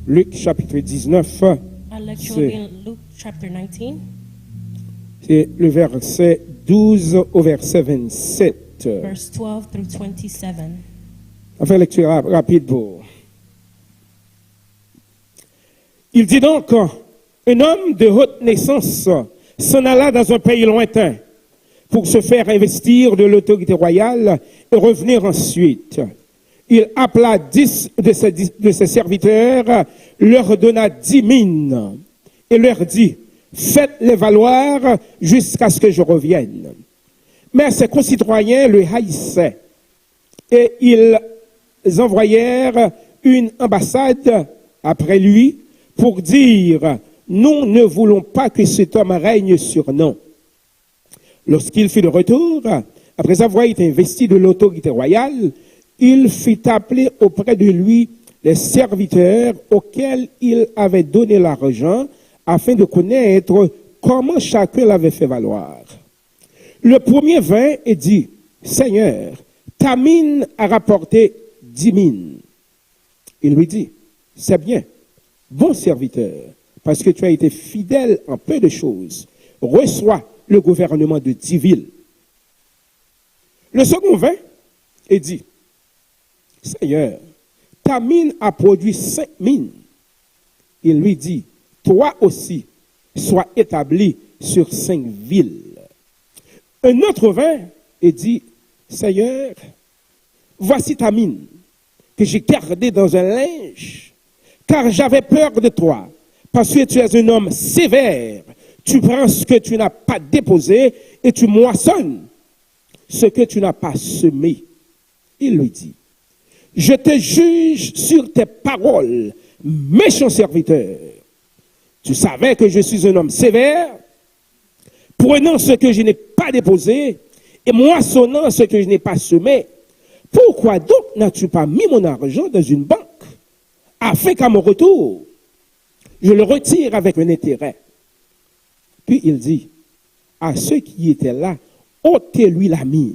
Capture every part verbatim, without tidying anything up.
Luc chapitre dix-neuf, Our lecture c'est will be in Luke chapter nineteen, c'est le verset douze au verset vingt-sept. verse twelve through twenty-seven. On fait lecture ra- rapide pour. Il dit donc, un homme de haute naissance s'en alla dans un pays lointain pour se faire investir de l'autorité royale et revenir ensuite. Il appela dix de ses, de ses serviteurs, leur donna dix mines et leur dit, faites-les valoir jusqu'à ce que je revienne. Mais ses concitoyens le haïssaient et ils envoyèrent une ambassade après lui pour dire, nous ne voulons pas que cet homme règne sur nous. Lorsqu'il fut de retour, après avoir été investi de l'autorité royale, il fit appeler auprès de lui les serviteurs auxquels il avait donné l'argent afin de connaître comment chacun l'avait fait valoir. Le premier vint et dit, Seigneur, ta mine a rapporté dix mines. Il lui dit, c'est bien, bon serviteur, parce que tu as été fidèle en peu de choses, reçois le gouvernement de dix villes. Le second vint et dit, Seigneur, ta mine a produit cinq mines. Il lui dit, toi aussi, sois établi sur cinq villes. Un autre vint et dit, Seigneur, voici ta mine que j'ai gardée dans un linge, car j'avais peur de toi, parce que tu es un homme sévère, tu prends ce que tu n'as pas déposé et tu moissonnes ce que tu n'as pas semé. Il lui dit, je te juge sur tes paroles, méchant serviteur. Tu savais que je suis un homme sévère, prenant ce que je n'ai pas déposé et moissonnant ce que je n'ai pas semé. Pourquoi donc n'as-tu pas mis mon argent dans une banque, afin qu'à mon retour, je le retire avec un intérêt? Puis il dit à ceux qui étaient là, ôtez-lui la mine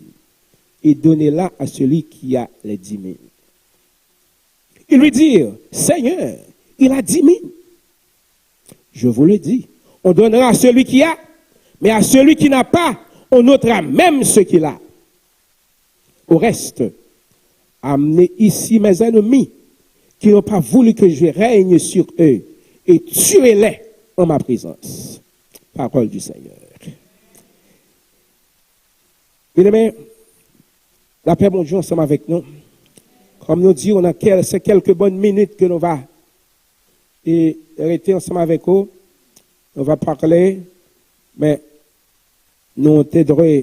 et donnez-la à celui qui a les dix mines. Ils lui dirent, Seigneur, il a dix mines. Je vous le dis, on donnera à celui qui a, mais à celui qui n'a pas, on ôtera même ce qu'il a. Au reste, amenez ici mes ennemis qui n'ont pas voulu que je règne sur eux, et tuez-les en ma présence. Parole du Seigneur. Byeneme, lapè Bondye ansanm avèk nou. Kòm nou di, nan kèl, se kèlke bòn minit ke nou va e rete ansanm avèk ou. Nou va pale, men nou te dwe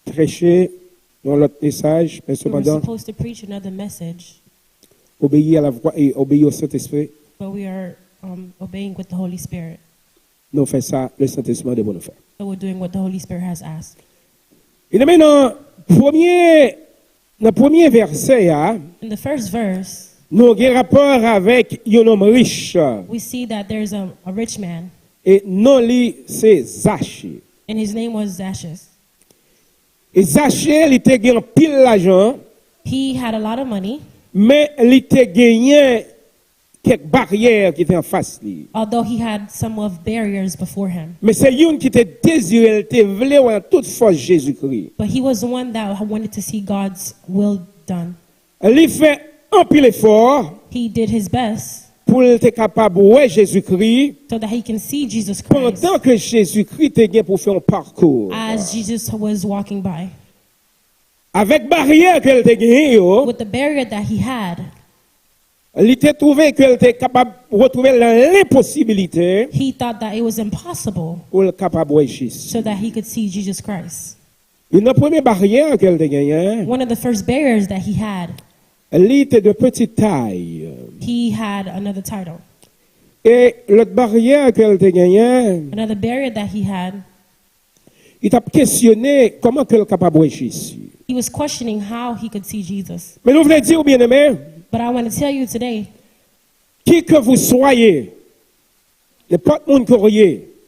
preche yon lòt mesaj, men We were sepandan, supposed to preach another message, obeyi a la vwa e obeyi o Sentespri. But we are um, obeying with the Holy Spirit. Nou fè sa, le Sentespri mande pou nou fè. So we're doing what the Holy Spirit has asked. Byeneme, nan premye, nan premye vèsè a, In the first verse, nou gen rapò avèk yon nonm rich. We see that there's a, a rich man, E non li se Zache. And his name was Zacchaeus. E Zache, li te gen anpil lajan, He had a lot of money, men li te genyen kèk baryè ki te anfas li. Although he had some of barriers before him. Men se youn ki te dezire, li te vle wè an tout fòs Jezikri. But he was the one that wanted to see God's will done. Li fè anpil efò He did his best pou l te kapab wè Jezikri so that he can see Jesus Christ pandan ke Jezikri te gen pou fè yon pakou. As Jesus was walking by. Avèk baryè ke l te genyen yo, With the barrier that he had, li te twouve ke l te kapab retwouve l nan lenposibilite he thought that it was impossible pou l kapab wè Jezi. So that he could see Jesus Christ. Youn nan premye baryè ke l te genyen, One of the first barriers that he had, li te de petite taille. He had another title. E lòt baryè ke l te genyen, Another barrier that he had, li t ap kesyone kòman ke l kapab wè Jezi. He was questioning how he could see Jesus. Men nou vle di w, byeneme, But I want to tell you today, qui que vous soyez, nenpòt moun ke w ye,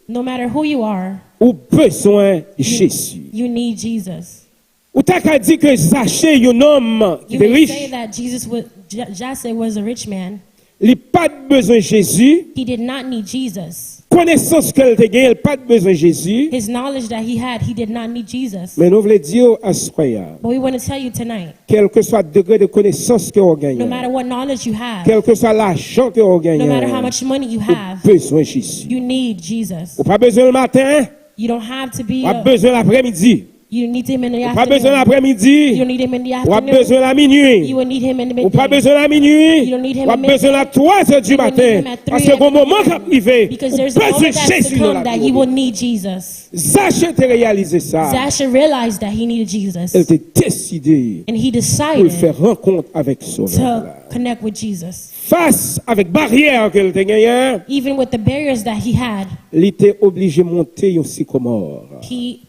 no matter who you are, ou bezwen Jezi. You need Jesus. Ou ta ka di ke Zache, yon nonm ki You te may rich, say that Jesus was, J- Jasseh was a rich man. Li pa t bezwen Jezi. He did not need Jesus. Konesans ke l te genyen, l pa t bezwen Jezi. His knowledge that he had, he did not need Jesus. Men nou vle di w aswè a, But we want to tell you tonight, kèlkeswa degre de konesans ke w no matter genyen, what knowledge you have, kèlkeswa lajan ke w no matter how genyen, much money you ou have, bezwen Jezi. You need Jesus. Ou pa bezwen l maten, You don't have to be. W ap A, bezwen l aprèmidi. You need him in the afternoon. Ou pa bezwen l aprèmidi. You don't need him in the afternoon. W ap bezwen l a minui. You will need him in the midday. Ou pa bezwen l a minui. You don't need him at midday. W ap bezwen l a twa zè di maten. You will need him at three a.m. Paske gon moman k ap rive, ou bezwen Jezi nan lavi w. Because there's a moment that's to come that you will need Jesus. Zache te reyalize sa. Zasha realized that he needed Jesus. El te deside And he decided pou l fè rankont avèk Sovè la. To connect with Jesus. Fas avèk baryè ke l te genyen, Even with the barriers that he had, li te oblije monte yon sikomò. He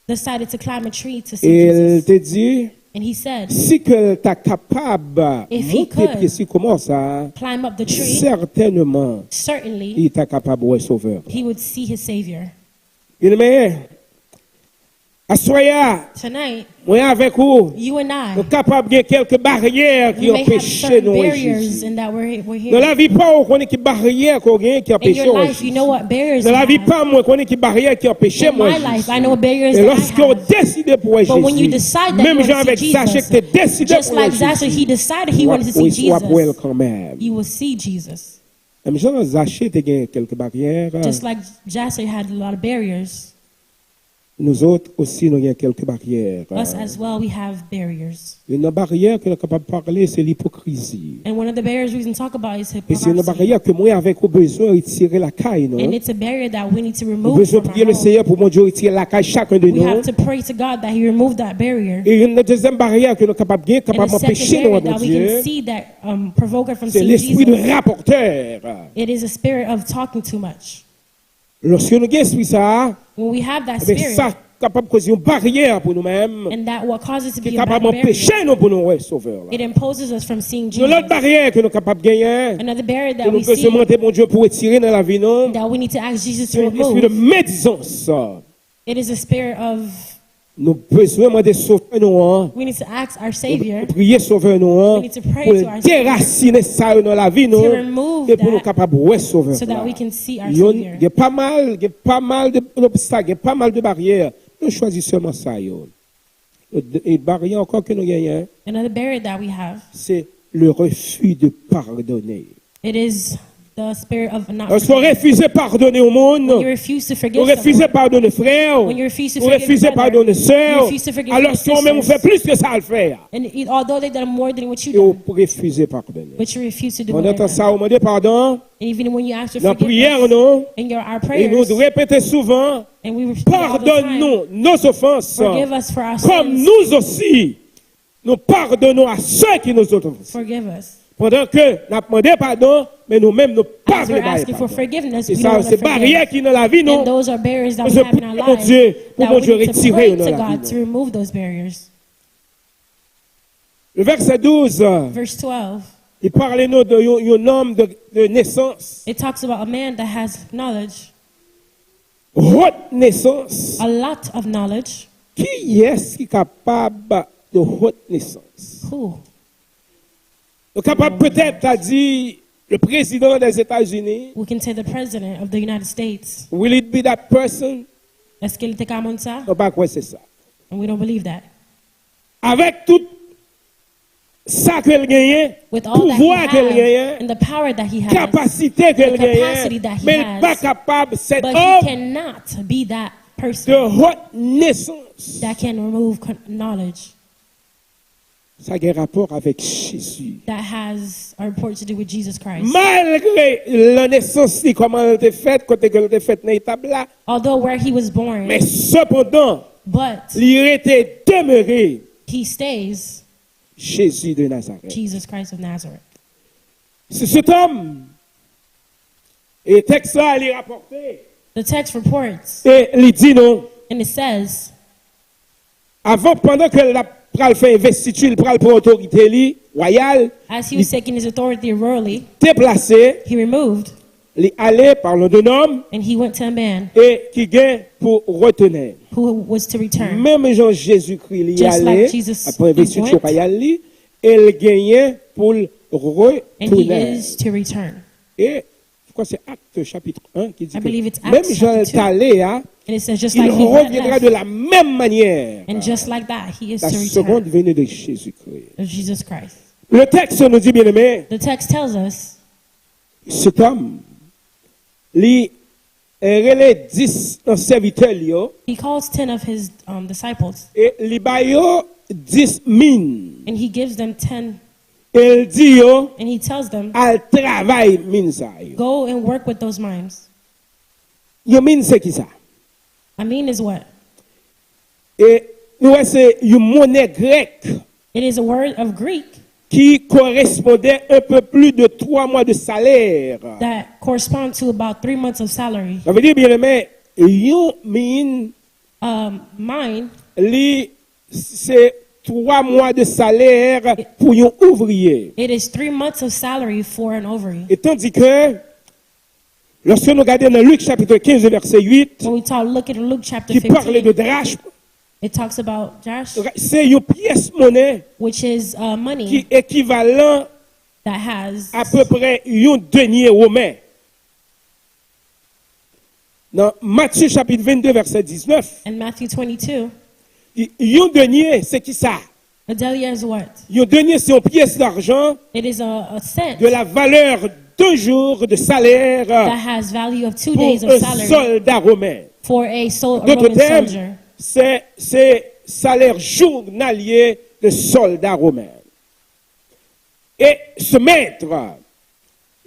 decided to climb a tree to see Jesus. E l te di, And he said, si ke l ta kapab monte pye sikomò sa a, sètènman, li ta kapab wè Sovè. He would see his Savior. Byeneme, aswè a, Tonight, mwen avèk ou, you and I, nou kapab gen kèlke baryè ki we may have anpeche certain nou wè barriers Jezi. And that we're, we're here. Nan lavi pa w, ou konnen ki baryè ke w genyen ki anpeche w wè Jezi. In your life, you know what barriers you have. Nan lavi pa m, mwen konnen ki baryè ki anpeche m wè Jezi. In my life, I know barriers that I have. E lòske w deside pou wè Jezi, menm jan avèk Zache ki te deside pou wè Jezi, w ap wè l kanmenm. But when you decide that you want to see Jesus, just like Zacha, he decided he wanted to see Jesus. Menm jan Zache te gen kèlke baryè, Just like Jassha had a lot of barriers. Nouzòt osi, nou gen kèlke baryè. Us as well, we have barriers. Youn nan baryè ke nou kapab pale, se lipokrizi. And one of the barriers we can talk about is hypocrisy. E se youn nan baryè ke mwen avèk ou bezwen retire lakay nou. And it's a barrier that we need to remove from our home. Nou bezwen priye Leseyè pou Bondye retire lakay chak de nou. We have to pray to God that He remove that barrier. E youn nan dezyèm baryè ke nou kapab gen, kapab anpeche nou wè Bondye, And the second barrier that we can see that, um, provoke us from seeing Jesus, se lespri de rapòtè. It is a spirit of talking too much. Lòske nou gen espri sa a, When we have that spirit, sa kapab koze yon baryè pou nou menm, and that what causes to be a bad barrier, ki kapab anpeche nou pou nou wè Sovè la. It imposes us from seeing Jesus. Yon lòt baryè ke nou kapab genyen, Another barrier that we see, ke nou bezwen mande Bondye pou retire nan lavi nou, that we need to ask Jesus to remove, se yon espri de medizans. It is a spirit of Nou bezwen mande Sovè nou an. We need to ask our Savior. Nou bezwen priye Sovè nou an. We need to pray to our Savior pou l derasinen sa yo nan lavi nou, to remove that, e pou nou kapab wè Sovè la. So that we can see our Savior. Gen pa mal, gen pa mal de lobstak, gen pa mal de baryè. Nou chwazi sèlman sa yo. E, e baryè ankò ke nou genyen, Another barrier that we have, se le refus de pardonner. It is the spirit of not forgiving. Lòske w refize padone yon moun, When you refuse to forgive someone, ou refize padone frè w, when you refuse to forgive a brother, ou refize padone sè w, you refuse to forgive your sisters, alòske ou menm ou fè plis ke sa l fè a. And it, although they done more than what you done, e ou refize padone. But you refuse to do whatever. Pandan tan sa, ou mande padon, And even when you ask for forgiveness, nan priyè nou, in your, our prayers, e nou repete souvan, and we repeat all the time, padonne-nous nos offenses, forgive us for our sins, comme nous aussi, nous pardonnons à ceux qui nous ont offensés. Forgive us. Pandan ke n ap mande padon, men nou menm nou pa vle bay padon. As we're asking for forgiveness, we don't wanna forgive. E sa yo se baryè ki nan lavi nou. And those are barriers that we have in our lives that we need to pray to God to remove those barriers. Ke nou bezwen priye pou Bondye retire yo nan lavi nou. Le verset douze, Verse twelve, li pale nou de yon, yon nonm de, de nesans. It talks about a man that has knowledge. Haute naissance. A lot of knowledge. Kiyès ki kapab de haute naissance? Who? Nou kapab petèt ta di le président des États-Unis. We can say the president of the United States. Will it be that person? Èske l te ka moun sa? Nou pa kwè se sa. And we don't believe that. Avèk tout sa ke l genyen, pouvwa ke l genyen, kapasite ke l genyen, men l pa kapab, cet homme de haute naissance. Sa gen rapò avèk Jezi. Malgre nan nesans li, kòman l te fèt, kote ke l te fèt nan etab la, men sepandan, li rete demere Jezi de Nazarèt. Se, cet homme, e tèks la li rapòte, e li di nou, avan, pandan ke l ap pral fè envestiti, li pral pran otorite li wayal, li deplase, li ale, parlons d'un homme, e ki gen pou retounen. Menm jan Jezikri li ale, ap pran envestiti wayal li, e l genyen pou l retounen. And he is to return. E, je crois que c'est Actes chapitre un qui dit que même jan l t ale a, il reviendra de la même manière. And just like that, he is to return. La seconde venue de Jésus-Christ. Le texte nous dit, bien-aimé, cet homme, li, eh, rele dis nan sèvitè l yo, he calls ten of his, um, disciples, e li ba yo dis min. And he gives them ten. E l di yo, and he tells them, al travay min sa yo. Go and work with those mines. Yon min se ki sa? A min is what? E nou wè se yon monè grèk. It is a word of Greek ki koresponde un peu plus de trois mois de salaire that correspond to about three months of salary. Sa vle di, byeneme, yon min, um, mine, li se twa mwa de salè pou yon ouvriye. It is three months of salary for an ouvrier. E tandi ke, lòske nou gade nan Lik chapitre quinze, verset huit, when we talk, look at Luke chapter fifteen, ki pale de drachme, it talks about drachme, se yon pyès monè, which is, uh, money, ki ekivalan that has, apeprè yon denye women. Nan Matye chapit vennde, vèsè diznèf, in Matthew twenty-two, y-, yon denye, se ki sa? A denier is what? Yon denye, se yon pyès lajan, it is a, a cent, de la valeur d'un jour de salaire, that has value of two days of salary, pou yon sòlda women. For a sol-, a Roman soldier. An dòt tèm, se, se salè jounalye de sòlda women. E se mèt,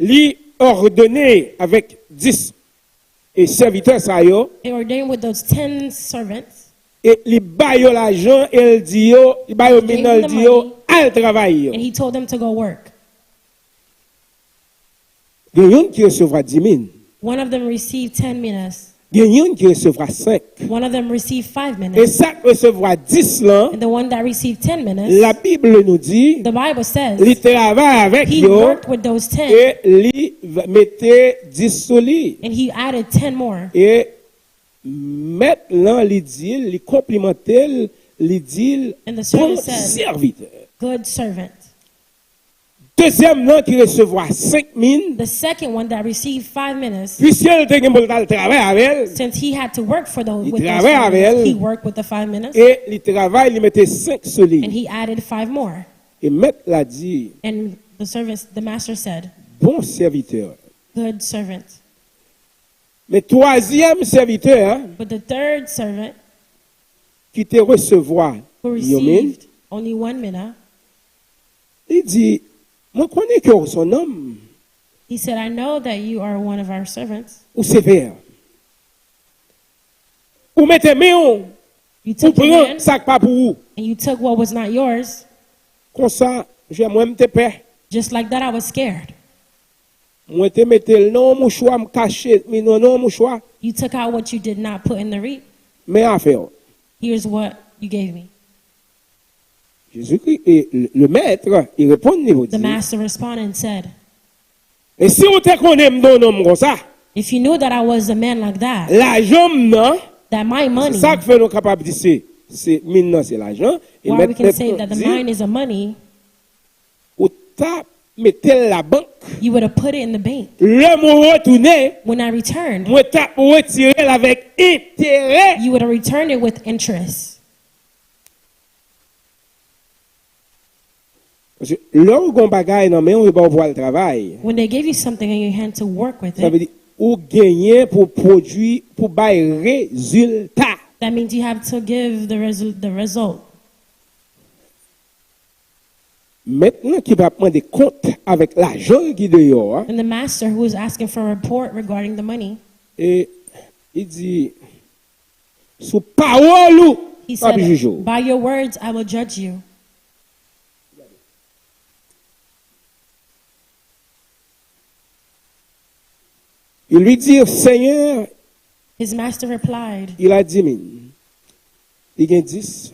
li òdone avèk dis e sèvitè sa yo, he ordained with those ten servants, e li ba yo lajan, e l di yo, li ba yo min nan, l di yo, al travay yo. And he told them to go work. Gen youn ki resevwa dis min. One of them received ten minas. Gen youn ki resevwa senk. One of them received five minas. E sa k resevwa dis lan, and the one that received ten minas, Labib nou di, the Bible says, li travay avèk yo, he worked with those ten, e li v-, mete dis sou li. And he added ten more. E mèt lan, li di l, li konplimante l, li di l, and the servant said, bon sèvitè. Good servant. Dezyèm nan ki resevwa senk min, the second one that received five minas, piske l te gen pou l t al travay avè l, since he had to work for the, li with those travay five avè minas, l, he worked with the five minas, e li travay, li mete senk sou li. And he added five more. E mèt la di, and the servants, the master said, bon sèvitè. Good servant. Men twazyèm sèvitè a, but the third servant, ki te resevwa, who yon min, received only one mina, li di, mwen konnen ke w se yon nonm, he said, I know that you are one of our servants. Ou sevè. Ou mete men w, you took your hand, ou pran sa k pa pou ou. And you took what was not yours. Konsa, je, mwen, m te pè. Just like that, I was scared. Mwen te mete l nan yon mouchwa, m kache min nan yon mouchwa. You took out what you did not put in the reap. Men afè w. Here's what you gave me. Jezikri, e, le, le mèt, li reponn li pou di, the master responded and said, e si w te konnen m te yon nonm konsa, if you knew that I was a man like that, lajan m nan, that my money, se sa k fè nou kapab di se, se min nan se lajan, e why we mèt can mèt say that the di, mine is a money, ou t ap mete l labank. You would have put it in the bank. Lè mwen retounen, when I returned, mwen t ap retire l avèk enterè. You would have returned it with interest. Paske lè w gen yon bagay nan men w, yo ba w pou w al travay. When they give you something in your hand to work with it, sa vle di, ou genyen pou pwodui, pou bay rezilta. That means you have to give the resu-, the result. Mèt lan ki p ap mande kont avèk lajan l ki deyò a. And the master who is asking for a report regarding the money, e li di, sou pawòl ou, he m ap said, jije w. By your words, I will judge you. Il lui dit, Seigneur, his master replied, il a dix mille. Li gen dis.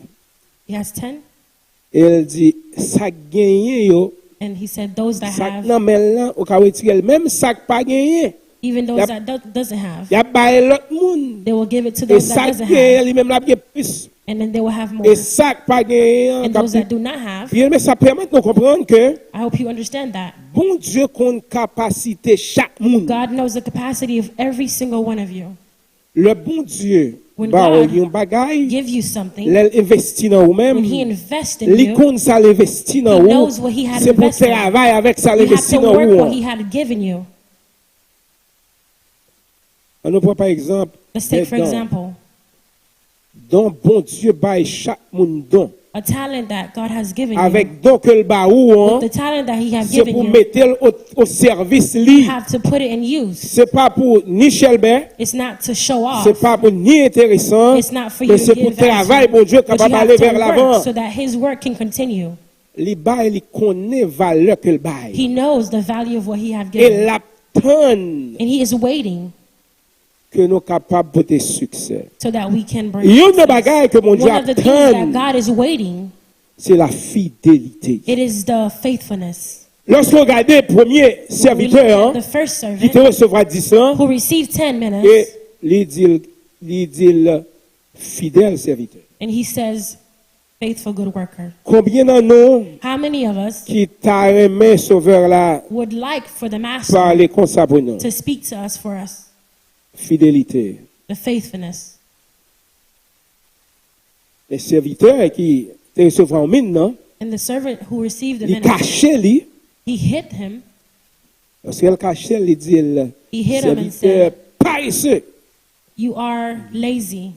He has ten. E l di, sa k genyen yo, and he said, those that have, sa k nan men l lan, ou ka retire l. Menm sa k pa genyen, Even those that do- doesn't have, y ap bay lòt moun. They will give it to those that doesn't have. E sa k genyen, li menm l ap gen plis. And then they will have more. E sa k pa genyen an, k ap di, byeneme, sa pèmèt nou konprann ke Bondye konn kapasite chak moun. God knows the capacity of every single one of you. Lè Bondye ba w yon bagay, lè l envesti nan ou menm, li konn sa l envesti nan ou, se pou w travay avèk sa l envesti nan ou an. Ann nou pran pa egzanp, don. Don Bondye bay chak moun don. Avèk don ke l ba ou an, se pou w mete l o, o sèvis li. Se pa pou ni chèlbè, se pa pou ni enteresan, men se pou travay Bondye kapab ale vè lavan. Li bay, li konnen valè ke l bay. E l ap tann ke nou kapab pote siksè. Youn nan bagay ke Bondye ap tann, se lafidelite. Lòske w gade premye sèvitè an ki te resevwa dis lan, e li di l, li di l, fidèl sèvitè. Konbyen nan nou ki ta renmen Sovè la pale konsa pou nou? Fidelite. Men sèvitè ki te resevwa yon min nan, li kache li. Lòske l kache l, li di l, sèvitè parese.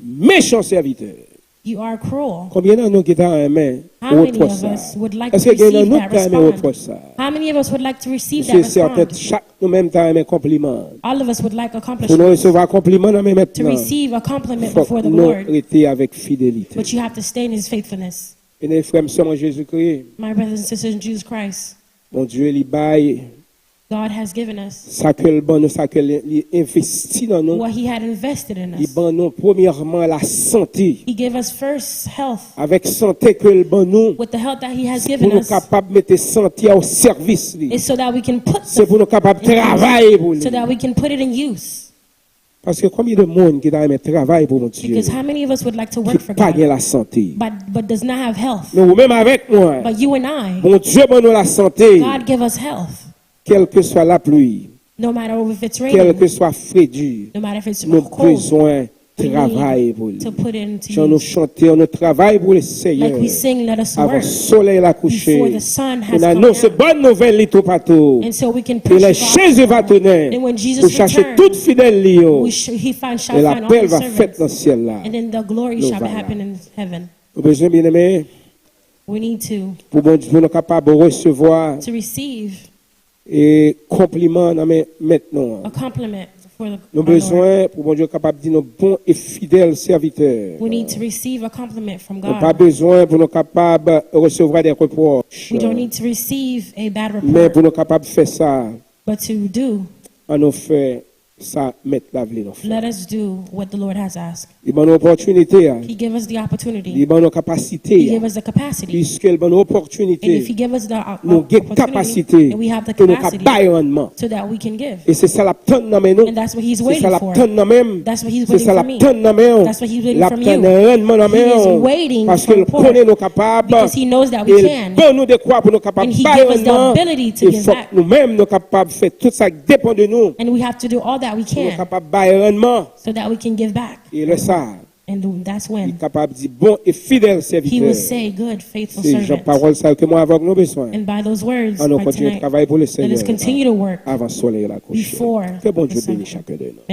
Mechan sèvitè. Konbyen nan nou ki ta renmen repwòch sa? Èske gen nan nou ki ta renmen repwòch sa? Se sèten, chak nou menm ta renmen konpliman. Pou nou resevwa konpliman nan men Mèt lan, fòk nou rete avèk fidelite. Byeneme, frè m, sè mwen Jezikri, Bondye, li bay sa ke l ban nou, sa ke li, li envesti nan nou. Li ban nou, premyèman, lasante. Avèk sante ke l ban nou, se pou nou kapab mete sante a o sèvis li. Se pou nou kapab travay pou li. Paske konbyen de moun ki ta renmen travay pou Bondye ki pa gen lasante? Men ou menm avèk mwen, Bondye ban nou lasante. Kèlkeswa lapli, kèlkeswa fredi, nou bezwen travay pou li. Jan nou chante, nou travay pou Lesenyè. Avan solèy la kouche, pou n anonse bòn nouvèl li toupatou. E lè Jezi va tounen pou chache tout fidèl li yo, e lapè l va fèt nan syèl la. Nou va la. Nou bezwen, byeneme, pou Bondye, pou nou kapab resevwa e konpliman nan men Mèt nou an. Nou bezwen pou Bondye kapab di nou, bon e fidèl sèvitè. Nou pa bezwen pou nou kapab resevwa de repwòch. Men pou nou kapab fè sa, ann nou fè sa Mèt la vle nou fè. Li ban nou opòtinite a. Li ban nou kapasite a. Piske l ban nou opòtinite nou gen kapasite pou nou ka bay rannman. E se sa l ap tann nan men nou. Se sa l ap tann nan men m. Se sa l ap tann nan men w. L ap tann rannman nan men w. Paske l konnen nou kapab. E l ban nou dekwa pou nou kapab bay rannman. E fòk nou menm nou kapab fè tout sa k depann de nou pou nou kapab bay rannman. E lè sa a, li kapab di, bon e fidèl sèvitè. Se jan pawòl sa yo ke mwen avè w nou bezwen. Ann nou kontinye travay pou Lesenyè avan solèy la kouche. Ke Bondye beni chak de nou.